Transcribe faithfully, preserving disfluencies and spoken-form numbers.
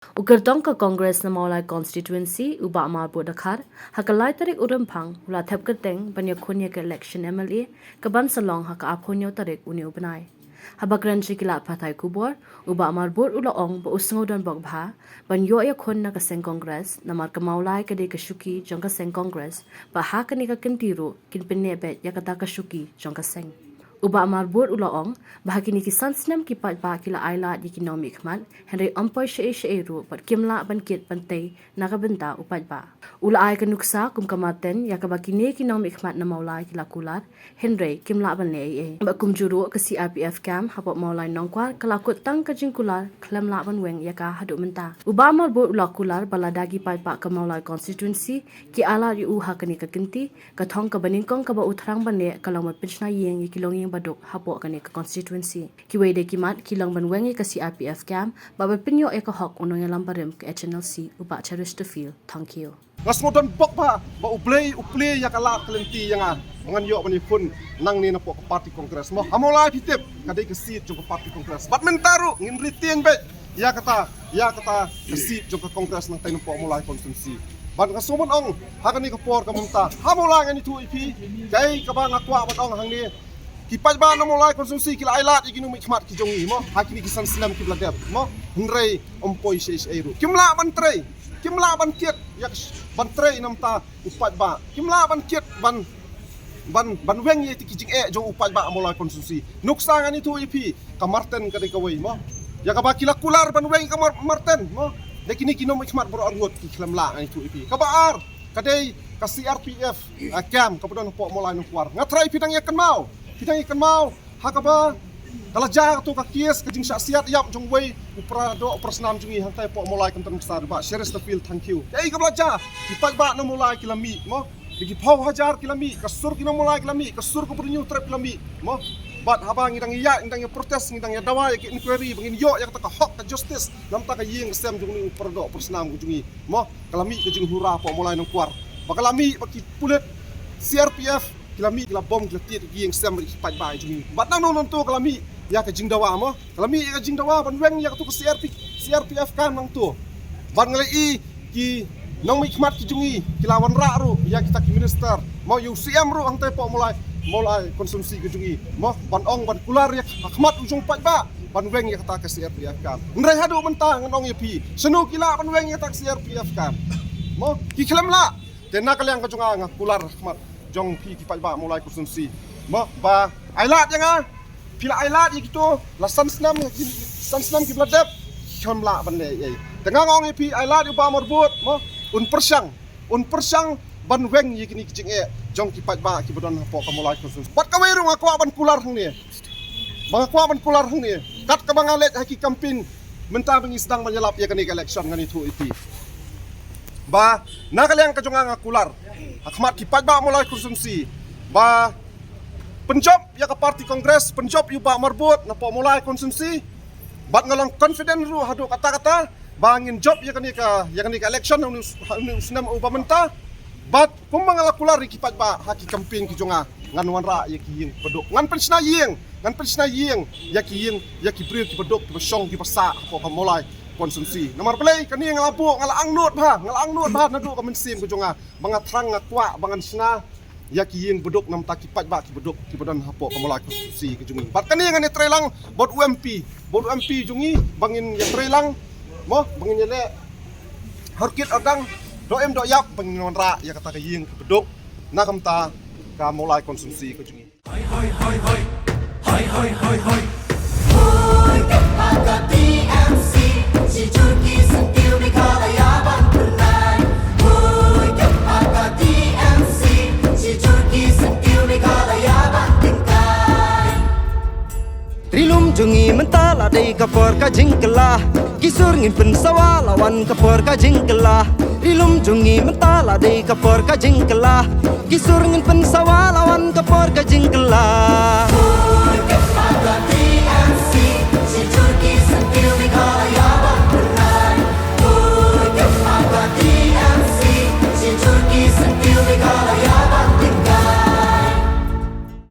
U kyrtong ka Congress na Mawlai Constituency, u Bah Marbud Dkhar, ha ka lai tarik u Rymphang, u la thep kyrteng ban ïakhun ïa ka election M L A, ka ban sa long ha ka arphew hynñiew tarik une u bnai. Haba kren sha ki lad pathai khubor, u Bah Marbud u la ong ba u sngew donbok bha ban ïoh ïakhun na ka seng Congress, namar ka Mawlai ka dei ka shuki jong ka seng Congress, ba ha kane ka kynti ruh kin pynneh beit ïa kata ka shuki jong ka seng. U Bah Marbud u la ong ba ha kine ki san snem ki paidbah ki la ailad ïa ki nongmihkhmat, hynrei ym poi shaei shaei ruh bad kim lah ban kit ban tei na ka bynta u paidbah. U la ai ka nuksa kum ka marten ïa kaba kine ki nongmihkhmat na Mawlai ki la kular, hynrei kim lah ban leh ei ei. Bad kumjuh ruh ka C R P F camp hapoh Mawlai Nongkwar ka la kut tang ka jingkular, khlem lah ban weng ïa ka haduh mynta. U Bah Marbud u la kular ba lada ki paidbah ka Mawlai Constituency ki ailad ïa u ha kane ka kynti, ka thong kaba nyngkong kaba u thrang ban leh ka long ban pynshna ïing ïa ki longïing baduk hapoh kane ka constituency. Kiwei de ki mat ki long ban weng ïa ka C R P F camp bad ban pynïoh ïa ka hok u nongïalam barim ka H N L C, u Bah Cheristerfield Thangkhiew. Nga sngew donbok bha ba U Blei u plie ïa ka lad ka lynti ïa nga ba ngan ïoh ban ïakhun nangne napoh ka party Congress mo. Ha Mawlai phi tip ka dei ka seat jong ka party Congress. Bad mynta ruh ngin retain beit ïa kata, ïa kata ka seat jong ka Congress nangtai napoh Mawlai constituency. Bad nga sngew ban ong ha kane ka por ka mynta ha Mawlai ngan ïathuh ïa phi kaei kaba nga kwah ban ong hangne. Ki paidbah na Mawlai constituency ki la ailad ïa ki nongmihkhmat ki jong ngi mo, ha kine ki san snem kiba la dep mo, hynrei ym poi shaei shaei ruh. Kim lah ban trei, kim lah ban kit ïa ka sh-, ban trei namar u paidbah. Kim lah ban kit ban, ban, ban weng ïa ki jingeh jong u paidbah Mawlai constituency. Nuksa ngan ïathuh ïa phi, ka marten ka dei kawei mo. Ïa kaba ki la kular ban weng ïa ka mar-, marten mo, da kine ki nongmihkhmat baroh arngut ki khlem lah, ngan ïathuh ïa phi. Kaba ar ka dei ka C R P F, ah, camp kaba don hapoh Mawlai Nongkwar. Nga tharai phi dang ïa kynmaw, phi dang ïa kynmaw ha kaba ka la jia kato ka case, ka jingshah siat ïap jong uwei u para doh para snam jong ngi hangtai hapoh Mawlai Kynton Massar, Bah Cheristerfield Thangkhiew. Kaei kaba la jia? Ki paidbah na Mawlai ki la mih mo, da ki phew hajar ki la mih, ka sur ki nong Mawlai ki la mih, ka sur ka Bri Hynñiewtrep ki la mih mo. Bad haba ngi dang ïa, ngi dang ïa protest, ngi dang ïa dawa ïa ka inquiry ba ngin ïoh ïa kata ka hok, ka justice namar ka ïing ka sem jong une u para doh para snam ka jong ngi mo, ka la mih ka jinghura hapoh Mawlai Nongkwar. Ba ka la mih ba ki pulit C R P F ki la mih, ki la bom, ki la tied ïa ki ïing sem ki paidbah jong ngi. Bad nangno nangto ka la mih ïa ka jingdawa mo, ka la mih ïa ka jingdawa ban weng ïa kato ka C R P, C R P F camp nangto. Bad nga la ïohi ki nongmihkhmat ki jong ngi ki la wanrah ruh ïa kita ki minister mo, ïa u C M ruh hangtai hapoh Mawlai, Mawlai constituency ka jong ngi mo, ban ong ban kular ïa ha khmat u jong u paidbah ban weng ïa kata ka C R P F camp. Hynrei haduh mynta ngan ong ïa phi, shano ki lah ban weng ïa kata ka C R P F camp mo? Ki khlem lah. Te na ka liang ka jong nga nga kular ha khmat jong phi ki paidbah Mawlai constituency mo, ba ailad ïa nga, phi la ailad ïa kito la san snem, san snem kiba la dep, khlem lah ban leh ei ei. Te nga ong ïa phi, ailad ïa u Bah Marbud mo, un pyrshang, un pyrshang ban weng ïa kine ki jingeh jong ki paidbah kiba don hapoh ka Mawlai constituency. Bad kawei ruh nga kwah ban kular hangne, ba nga kwah ban kular hangne, kat kaba nga leit ha ki campaign mynta ba ngi sdang ban ïalap ïa kane ka election, ngan ïathuh ïa phi ba na ka liang ka jong nga nga kular ha khmat ki paidbah Mawlai constituency ba pynjop ïa ka party Congress, pynjop ïa u Bah Marbud napoh Mawlai constituency. Bad nga long confident ruh haduh katta katta ba ngin jop ïa kane ka, ïa kane ka election ha une u, ha une u snem uba mynta. Bad kumba nga la kular ïa ki paidbah ha ki campaign ki jong nga, ngan wanrah ïa ki ïing baduk, ngan pynshna ïing, ngan pynshna ïing ïa ki ïing, ïa ki briew kiba duk, kiba shong, kiba sah hapoh ka Mawlai constituency. Namar balei? Kane nga la buh, nga la angnud bha, nga la angnud bha naduh ka mynsiem ka jong nga ba nga thrang, nga kwah ba ngan shna ïa ki ïing baduk namar ki paidbah kiba duk kiba don hapoh ka Mawlai constituency ka jong ngi. Bad kane ngan ïatreilang bad u M P, bad u M P jong ngi ba ngin ïatreilang mo, ba ngin ïaleh ha rkit ardang, doh im doh ïap, ba ngin wanrah ïa kata ka ïing kaba duk na ka bynta ka Mawlai constituency ka jong ngi. Hoi, hoi, hoi, hoi. Hoi, hoi, hoi, hoi. Hoi, kynpah ka T M C, shi jur ki syntiew Meghalaya ban pynlait. Hoi, kynpah ka T M C, shi jur ki syntiew Meghalaya ban tyngkai. Ri lum jong ngi mynta la dei ka por ka jingkylla. Ki sur ngin pynsawa la wan ka por ka jingkylla. Ri lum jong ngi mynta la dei ka por ka jingkylla. Ki sur ngin pynsawa la wan ka por ka jingkylla.